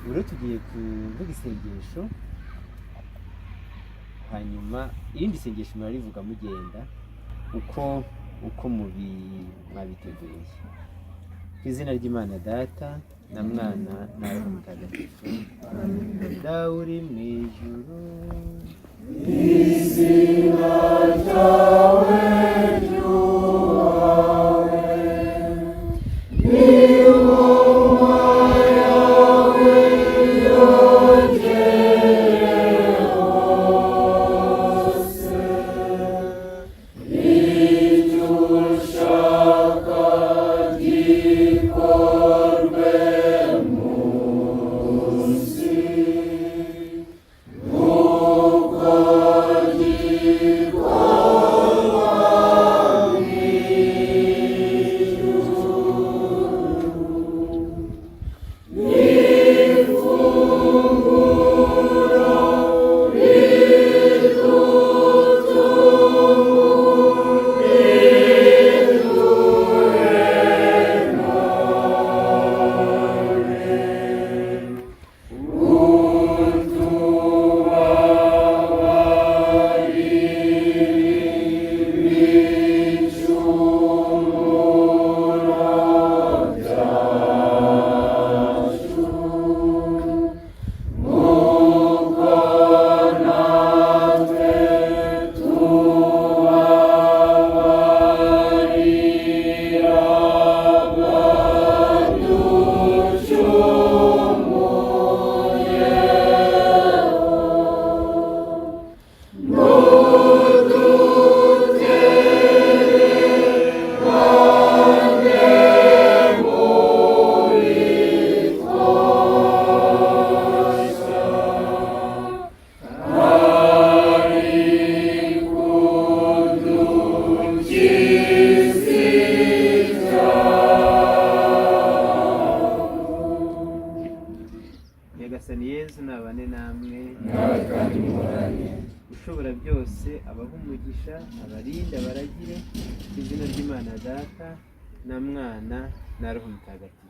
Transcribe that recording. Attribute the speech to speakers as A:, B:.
A: Ubu rero tugiye kuvuga isengesho, hanyuma irindi sengesho murarivuga mugenda uko mubi mwabiteguye. Ku izina ry'Imana Data na Mwana na Roho Mutagatifu. Dawe uri mu ijuru,
B: Izina ryawe ryubahwe, ingoma yawe yogere hose, icyo ushaka gikorwe munsi nk'uko gikorwa mu ijuru. Ifunguro ridutunga, riduhe none, utubabarire ibicumuro byacu, nk'uko natwe tubabarira abaducumuyeho. Ntudutererane mu bitwoshya, ariko udukize icyago.
A: Nyagasani Yezu nabane namwe.
B: Nawe kandi muhorane.
A: Ushobora byose abahe umugisha, abarinde, abaragire, ku izina ry'Imana Data na Mwana na Roho Mutagatifu.